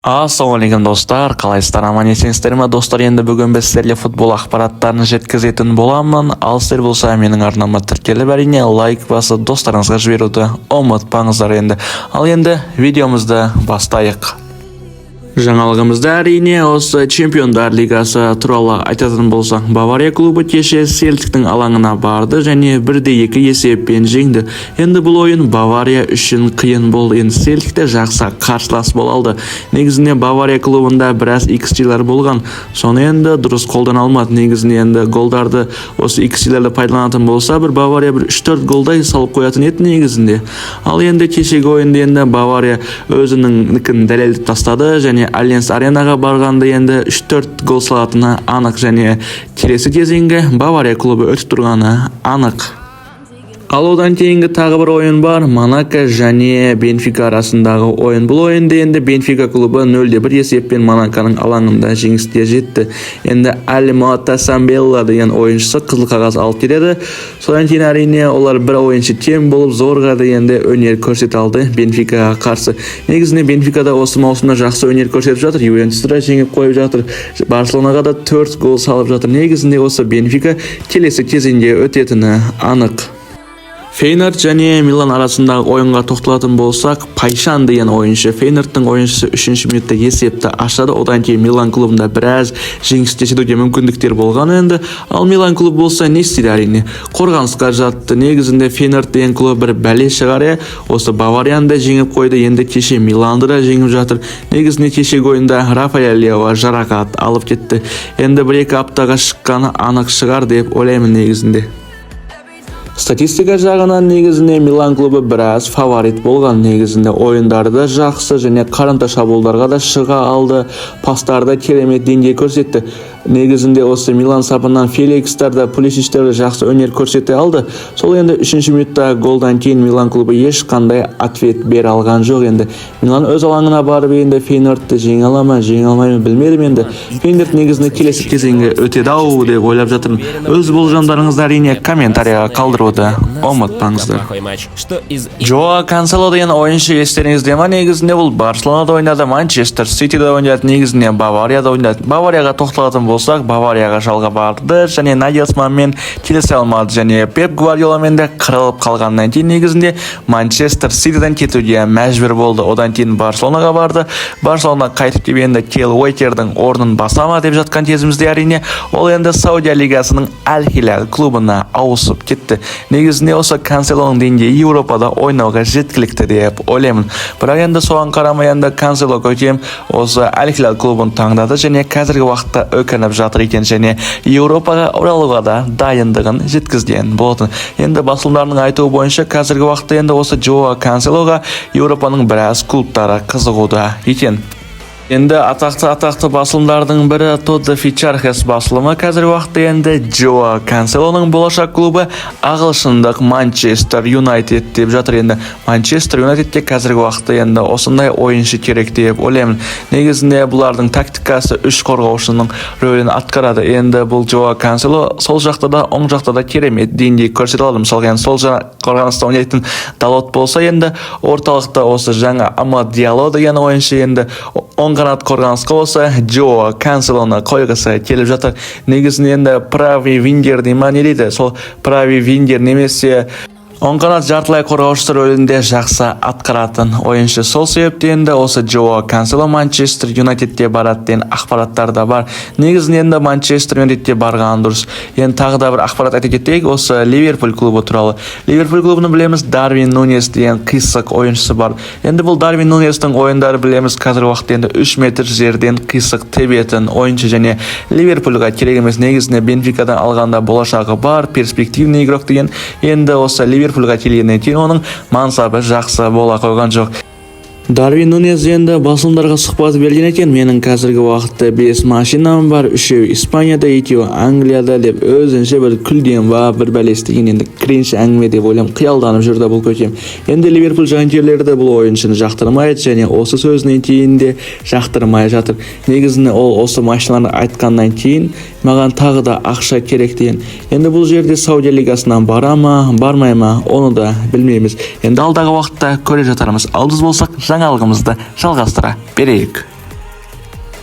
Ассалаумағалейкум, достар! Қалайсыздар, аман есенсіздер ме, достар? Енді бүгін біз сіздерге футбол ақпараттарын жеткізетін боламын. Ал сіздер болса, менің арнама тіркеліп, әрине, лайк басып, достарыңызға жіберуді ұмытпаңыздар. Енді, ал енді видеомызды бастайық. Жаңалығымызда, әрине, осы Чемпиондар лигасы туралы айтатын болсақ, Бавария клубы кеше Селтиктің алаңына барды және 1-2 есеппен жеңді. Енді бұл ойын Бавария үшін қиын болды. Енді Селтик те жақсы қарсылас бола алды. Негізінде Бавария клубында біраз XG-лер болған. Соны енді дұрыс қолдана алмады. Негізінде енді голдарды, осы XG-лерді пайдаланатын болса, бір Бавария бір 3-4 голдай салып қоятын еді негізінде. Ал енді кешегі ойында енді Бавария өзінің дәлелдеп тастады және Альянс Аренаға барғанда енді 3-4 гол салатыны анық және келесі кезеңге Бавария клубы өтіп тұрғаны анық. Ал одан кейінгі тағы бір ойын бар. Монако және Бенфика арасындағы ойын. Бұл ойында енді Бенфика клубы 0-1 есеппен Монаконың алаңында жеңіске жетті. Енді Алимата Самбелла деген ойыншысы қызыл қағаз алып кетеді. Содан кейін, әрине, олар бір ойыншы кем болып, зорға дегенде өнер көрсете алды Бенфикаға қарсы. Негізінде Бенфикада осы маусымда жақсы өнер көрсетіп жатыр. Ювентусты да жеңіп қойып жатыр. Барселонаға да 4 гол салып жатыр. Негізінде осы Бенфика келесі кезеңге өтетіні анық. Фейнорд және Милан арасындағы ойынға тоқталатын болсақ, Пайшан деген ойыншы, Фейнордтың ойыншысы, үшінші минутта есепті ашады. Одан кейін Милан клубында біраз жеңіске жетуге мүмкіндіктер болған енді. Ал Милан клубы болса, не істейді, әрине? Қорғанысқа жатты. Негізінде Фейнорд деген клуб бір бәле шығар, иә. Осы Баварияны да жеңіп қойды, енді кеше Миланды да жеңіп жатыр. Негізінде кешегі ойында Рафаэль Лео жарақат алып кетті. Енді бір-екі аптаға шыққаны анық шығар деп ойлаймын негізінде. Статистика жағынан негізінде Милан клубы біраз фаворит болған. Негізінде ойындары да жақсы және қарымта шабуылдарға да шыға алды, пастарды керемет деңгей көрсетті. Негізінде осы Милан сапынан Феликстер да, Пулишичтер де жақсы өнер көрсете алды. Сол енді үшінші минутта голдан кейін Милан клубы ешқандай ответ бере алған жоқ. Енді Милан өз алаңына барып, енді Фейнордты жеңе ала ма, жеңе алмай ма, білмедім. Енді Фейнорд негізінде келесі кезеңге өтеді ау деп ойлап жатырмын. Өз болжамдарыңызды, әрине, комментарийға қалдыруды ұмытпаңыздар. Плохой матч, что из Жоа Кансело деген ойыншы естеріңізде ма? Негізінде бұл Барселонада ойнады, Манчестер Ситиде ойнады, негізінде Баварияда ойнады. Баварияға тоқталатын болсақ, Баварияға жалға барды және Нагельсманмен келісе алмады және Пеп Гвардиоламен де қырылып қалғаннан кейін негізінде Манчестер Ситиден кетуге мәжбүр болды. Одан кейін Барселонаға барды. Барселона қайтып келіп, енді Кайл Уокердің орнын баса ма деп жатқан кезімізде, әрине, ол енді Саудия лигасының Әл Хилал клубына ауысып кетті. Негізінде осы Канселоның деңгейі Еуропада ойнауға жеткілікті деп ойлаймын. Бірақ енді соған қарамай, енді Кансело көкем осы Әл Хилал клубын таңдады және қазіргі уақытта өкініп жатыр екен және Еуропаға оралуға да дайындығын жеткізген болатын. Енді басылымдардың айтуы бойынша, қазіргі уақытта енді осы Жоа Канселоға Еуропаның біраз клубтары қызығуда екен. Енді атақты басылымдардың бірі Todo Fichajes басылымы қазіргі уақытта енді Жоа Канселоның болашақ клубы ағылшындық Манчестер Юнайтед деп жатыр. Енді Манчестер Юнайтедте қазіргі уақытта енді осындай ойыншы керек деп ойлаймын. Негізінде бұлардың тактикасы үш қорғаушының рөлін атқарады. Енді бұл Жоа Кансело сол жақта да, оң жақта да керемет деңгей көрсете алады. Мысалға, енді сол жақ қорғаныста ойнайтын Далот болса, енді орталықта осы жаңа Амад Диало деген ойыншы, енді оң қанат қорғанысқа болса Джоа Канселоны қойғысы келіп жатыр. Негізінде енді правый вингер дей ма, не дейді, сол правый вингер немесе оң қанат жартылай қорғаушы рөлінде жақсы атқаратын ойыншы. Сол себепті енді осы Джоа Кансело Манчестер Юнайтедке барады деген ақпараттар да бар. Негізінде енді Манчестер Юнайтедке барған дұрыс. Енді тағы да бір ақпарат айта кетейік осы Ливерпуль клубы туралы. Ливерпуль клубын білеміз, Дарвин Нунес деген қисық ойыншысы бар. Енді бұл Дарвин Нунестің ойындары, білеміз, қазіргі уақытта енді 3 метр жерден қисық тебетін ойыншы және Ливерпульға керек емес. Негізінде Бенфикадан алғанда болашағы бар, перспективный игрок деген. Енді осы Ливерпульға келгеннен кейін оның мансабы жақсы бола қойған жоқ. Дарвин Нунес енді басылымдарға сұхбат берген екен: «Менің қазіргі уақытта бес машинам бар, үшеуі Испанияда, екеуі Англияда», – деп өзінше бір күлген ба, бір бәле істеген. Енді кринж әңгіме деп ойлаймын, қиялданып жүр да бұл көкем. Енді Ливерпуль жанкүйерлері де бұл ойыншыны жақтырмайды және осы сөзінен кейін де жақтырмай жатыр. Негізінде ол осы машиналарды айтқаннан кейін «маған тағы да ақша керек» деген. Енді бұл жерде Саудия лигасынан бара ма, бармай ма, оны да білмейміз. Енді алдағы уақытта көре жатармыз. Ал біз болсақ, жаңалығымызды жалғастыра берейік.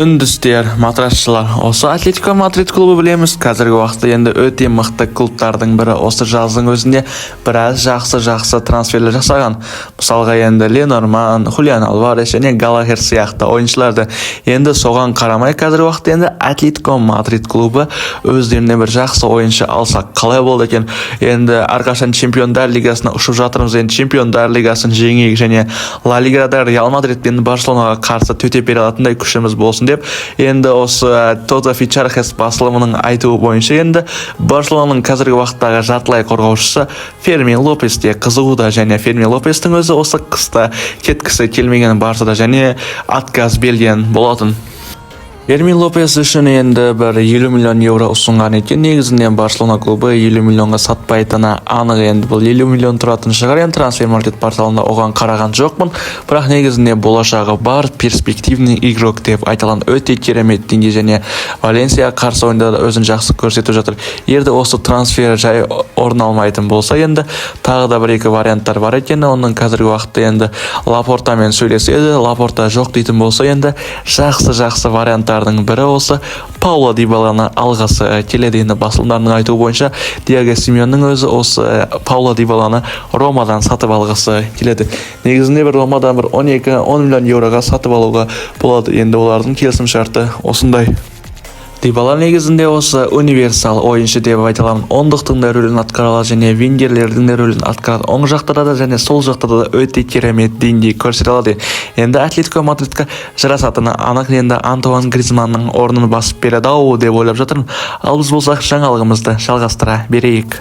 Үндістер, матрасшылар. Осы Атлетико Мадрид клубы, білеміз, қазіргі уақытта енді өте мықты клубтардың бірі. Осы жаздың өзінде біраз жақсы-жақсы трансферлер жасаған. Мысалға, енді Ле Норман, Хулиан Альварес және Галахер сияқты ойыншыларды. Енді соған қарамай, қазіргі уақытта енді Атлетико Мадрид клубы өздеріне бір жақсы ойыншы алса, қалай болды екен? Енді әрқашан Чемпиондар лигасына ұшып жатырмыз. Енді Чемпиондар лигасын жеңейік және Ла Лигада Реал Мадрид пен Барселонаға қарсы төтеп бере алатындай күшіміз болсын деп. Енді осы Toto Fichajes басылымының айтуы бойынша, енді Барселонаның қазіргі уақыттағы жартылай қорғаушысы Фермин Лопес те қызығуда және Фермин Лопестің өзі осы қыста кеткісі келмеген Барсада және отказ берген болатын. Фермин Лопес үшін енді бір 50 миллион евро ұсынған екен. Негізінен Барселона клубы 50 миллионға сатпайтыны анық. Енді бұл 50 миллион тұратын шығар, енді Трансфер порталында оған қараған жоқпын, бірақ негізінде болашағы бар, перспективный игрок деп айта аламын. Өте керемет деңгей және Валенсияға қарсы ойында да өзін жақсы көрсетіп жатыр. Егер де осы трансфер жай орын алмайтын болса, енді тағы да бір екі варианттар бар екен. Оның қазіргі уақытта енді Лапортамен сөйлеседі. Лапорта жоқ дейтін болса, енді жақсы жақсы варианттардың бірі осы Пауло Дибаланы алғысы келеді. Енді басылымдардың айтуы бойынша, Диего Симеонның өзі осы Пауло Дибаланы Ромадан сатып алғысы келеді. Негізінде бір Ромадан бір 12-10 миллион евроға сатып алуға болады. Енді олардың келісім шарты осындай. Дибала негізінде осы универсал ойыншы деп айта аламын. Ондықтың да рөлін атқара алады және вингерлердің де рөлін атқарады. Оң жақта да және сол жақта да өте керемет деңгей көрсете алады. Енді Атлетико Мадридқа жарасатыны анық. Енді Антуан Гризманның орнын басып береді ау деп ойлап жатырмын. Ал біз болсақ, жаңалығымызды жалғастыра берейік.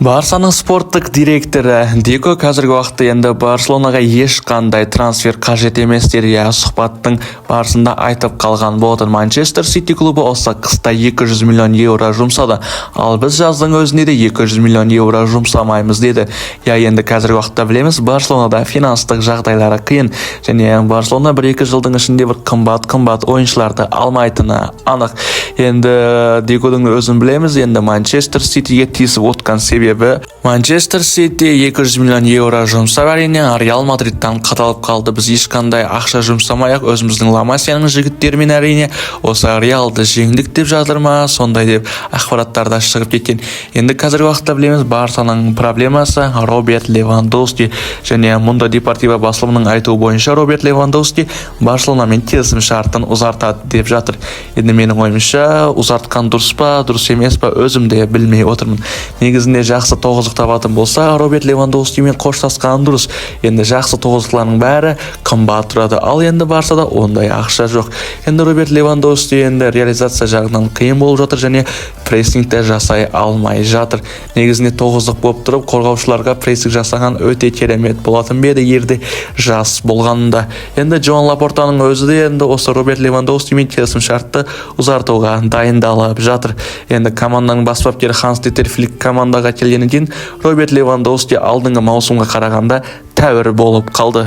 Барсаның спорттық директоры Деко қазіргі уақытта енді Барселонаға ешқандай трансфер қажет емес деді. Иә, сұхбаттың барысында айтып қалған болатын. Манчестер Сити клубы осы қыста 200 миллион евро жұмсады, ал біз жаздың өзінде де 200 миллион евро жұмсамаймыз деді. Иә, енді қазіргі уақытта, білеміз, Барселонада финанстық жағдайлары қиын және Барселона бір-екі жылдың ішінде бір қымбат-қымбат ойыншыларды алмайтыны анық. Енді Деконың өзін білеміз, енді Манчестер Ситиге тиісіп отқан себебі, Манчестер Сити 200 миллион евро жұмсап, әрине, Реал Мадридтан қадалып қалды. Біз ешқандай ақша жұмсамай ақ өзіміздің Ла Масияның жігіттерімен, әрине, осы Реалды жеңдік деп жатыр ма, сондай деп ақпараттар да шығып кеткен. Енді қазіргі уақытта, білеміз, Барсаның проблемасы Роберт Левандовски және Мундо Депортиво басылымының айтуы бойынша, Роберт Левандовски Барселонамен келісім шартын ұзартады деп жатыр. Енді менің ойымша, ұзартқан дұрыс па, дұрыс емес па, өзім де білмей отырмын. Негізінде жақсы тоғыздық табатын болса, Роберт Левандовскимен қоштасқан дұрыс. Енді жақсы тоғыздықтардың бәрі қымбат тұрады, ал енді Барсада ондай ақша жоқ. Енді Роберт Левандовски енді реализация жағынан қиын болып жатыр және прессинг те жасай алмай жатыр. Негізінде тоғыздық болып тұрып, қорғаушыларға прессинг жасаған өте керемет болатын ба еді, егер де жас болғанында. Енді Жоан Лапортаның өзі де енді осы Роберт Левандовскимен келісім шартты ұзартуға дайындалып жатыр. Енді команданың бас бапкері Ханс Дитер Флик командаға келгеннен кейін Роберт Левандовски алдыңғы маусымға қарағанда тәуір болып қалды.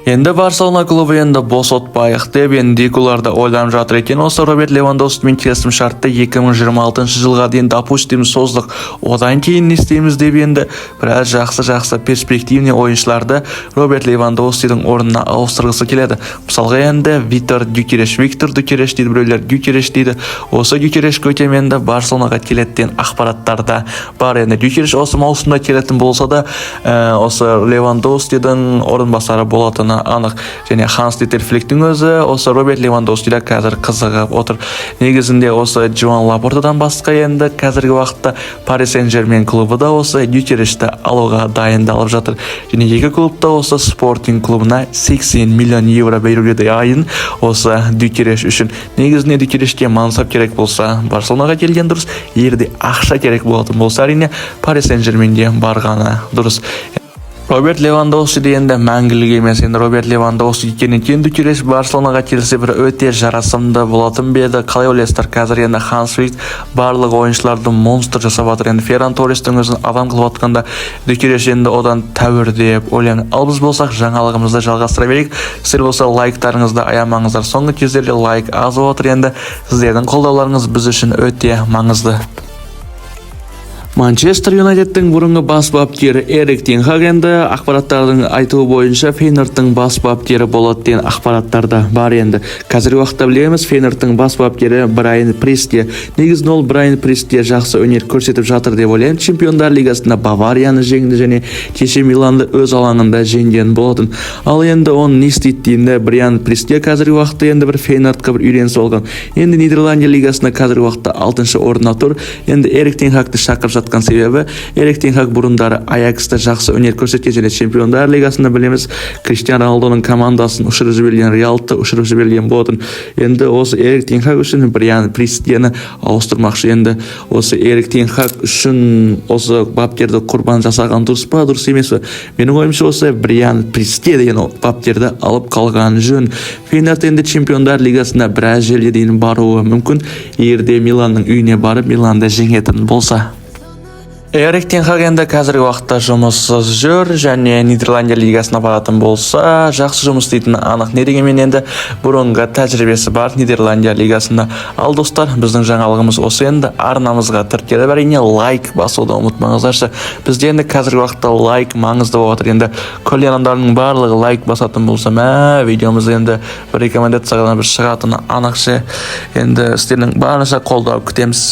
Енді Барселона клубы енді бос отпайық деп, енді Декулар да ойланып жатыр екен. Осы Роберт Левандовскимен келісім шартты 2026 жылға дейін, допустим, создық, одан кейін не істейміз деп, енді біраз жақсы-жақсы перспективный ойыншыларды Роберт Левандовскидің орнына ауыстырғысы келеді. Мысалға, енді Виктор Гюкереш, Виктор Дюкереш дейді біреулер, Гюкереш дейді. Осы Гюкереш көтем енді Барселонаға келеді деген ақпараттар да бар. Енді Гюкереш осы маусымда келетін болса да, осы Левандовскидің орынбасары болатыны анық және Ханс Дитер Фликтің өзі осы Роберт Левандовскиге қазір қызығып отыр. Негізінде осы Джоан Лапортадан басқа, енді қазіргі уақытта Пари Сен Жермен клубы да осы Гюкерешті алуға дайындалып жатыр және екі клуб та осы Спортинг клубына 80 миллион евро беруге дайын осы Дюкереш үшін. Негізінде Дюкерешке мансап керек болса, Барселонаға келген дұрыс. Егер де ақша керек болатын болса, әрине, Пари Сен Жерменге барғаны дұрыс. Роберт Левандовски де енді мәңгілік емес. Енді Роберт Левандовски кеткеннен кейін Дюкереш Барселонаға келсе, бір өте жарасымды болатын ба еді, қалай ойлайсыздар? Қазір енді Ханс Флик барлық ойыншыларды монстр жасап жатыр. Енді Ферран Торрестің өзін адам қылып жатқанда, Дюкереш енді одан тәуір деп ойлаймын. Ал біз болсақ, жаңалығымызды жалғастыра берейік. Сіздер болса, лайктарыңызды аямаңыздар. Соңғы кездерде лайк аз болып отыр. Енді сіздердің қолдауларыңыз біз үшін өте маңызды. Манчестер Юнайтедтің бұрынғы бас бапкері Эрик тен Хаг енді ақпараттардың айтуы бойынша Фейнордтың бас бапкері болады деген ақпараттар да бар. Енді қазіргі уақытта білеміз, Фейнордтың бас бапкері Брайан Присте. Негізінен ол Брайан Присте жақсы өнер көрсетіп жатыр деп ойлаймын. Чемпиондар лигасында Баварияны жеңді және кеше Миланды өз алаңында жеңген болатын. Ал енді оны не істейді деймін да, Брайан Присте қазіргі уақытта енді бір Фейнордқа бір үйренісіп алған. Енді Нидерландия лигасында қазіргі уақытта алтыншы орында тұр. Енді Эрик тен Хагты шақырып жатқан себебі, Эрик тен Хаг бұрындары Аякста жақсы өнер көрсеткен және Чемпиондар лигасында, білеміз, Криштиану Роналдоның командасын ұшырып жіберген, Реалды ұшырып жіберген болатын. Енді осы Эрик тен Хаг үшін Бриан Пристені ауыстырмақшы. Енді осы Эрик тен Хаг үшін осы бапкерді құрбан жасаған дұрыс па, дұрыс емес пе? Менің ойымша, осы Бриан Присте деген бапкерді алып қалған жөн. Фейнорд енді Чемпиондар лигасында біраз жерге дейін баруы мүмкін, егер де Миланның үйіне барып, Миланды жеңетін болса. Эрик тен Хаг енді қазіргі уақытта жұмыссыз жүр және Нидерландия лигасына баратын болса, жақсы жұмыс істейтіні анық. Не дегенмен енді бұрынғы тәжірибесі бар Нидерландия лигасында. Ал, достар, біздің жаңалығымыз осы. Енді арнамызға тіркеліп, әрине, лайк басуды ұмытпаңыздаршы. Бізде енді қазіргі уақытта лайк маңызды болып жатыр. Енді көрген адамдардың барлығы лайк басатын болса, мә, видеомыз енді бір рекомендациядан бір шығатыны анық ше. Енді сіздердің барынша қолдау күтеміз.